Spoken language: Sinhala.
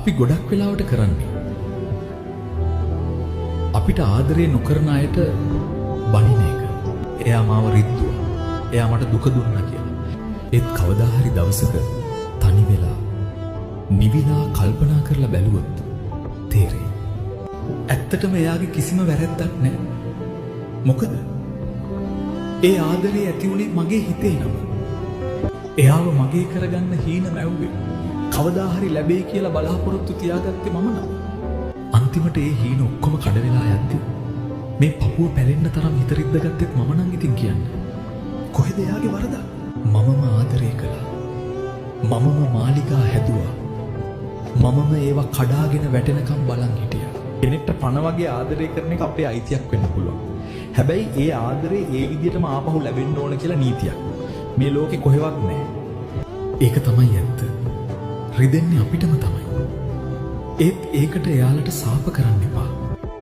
අපි ගොඩක් වෙලාවට කරන්නේ අපිට ආදරේ නොකරන අයට බනින එක. එයා මාව රිද්දුවා. එයා මට දුක දුන්නා කියලා. ඒත් කවදා හරි දවසක තනි වෙලා නිවිලා කල්පනා කරලා බැලුවොත් තේරෙයි. ඇත්තටම එයාගේ කිසිම වැරැද්දක් නැහැ. මොකද ඒ ආදරේ ඇති වුණේ මගේ හිතේ නම. එයාව මගේ කරගන්න හීන මැව්වේ. කවදා හරි ලැබෙයි කියලා බලාපොරොත්තු තියාගත්තේ මම නම්. අන්තිමට ඒ හීන ඔක්කොම කඩ වෙලා යද්දි මේ පපුව පැලෙන්න තරම් හිත රිද්ද ගත්තෙත් මම නම් ඉතින් කියන්න. කොහෙද එයාගේ වරදක්? මමම ආදරේ කළා. මමම මාලිගා හැදුවා. මමම ඒවා කඩාගෙන වැටෙනකම් බලන් හිටියා. කෙනෙක්ට පණ වගේ ආදරය කරන එක අපේ අයිතියක් වෙන්න පුළුවන්. හැබැයි ඒ ආදරේ ඒ විදිහටම ආපහු ලැබෙන්න ඕන කියලා නීතියක් මේ ලෝකේ කොහෙවත් නැහැ. ඒක තමයි ඇත්ත. රිදෙන්නේ අපිටම තමයි. ඒත් ඒකට එයාලට සාප කරන්න එපා.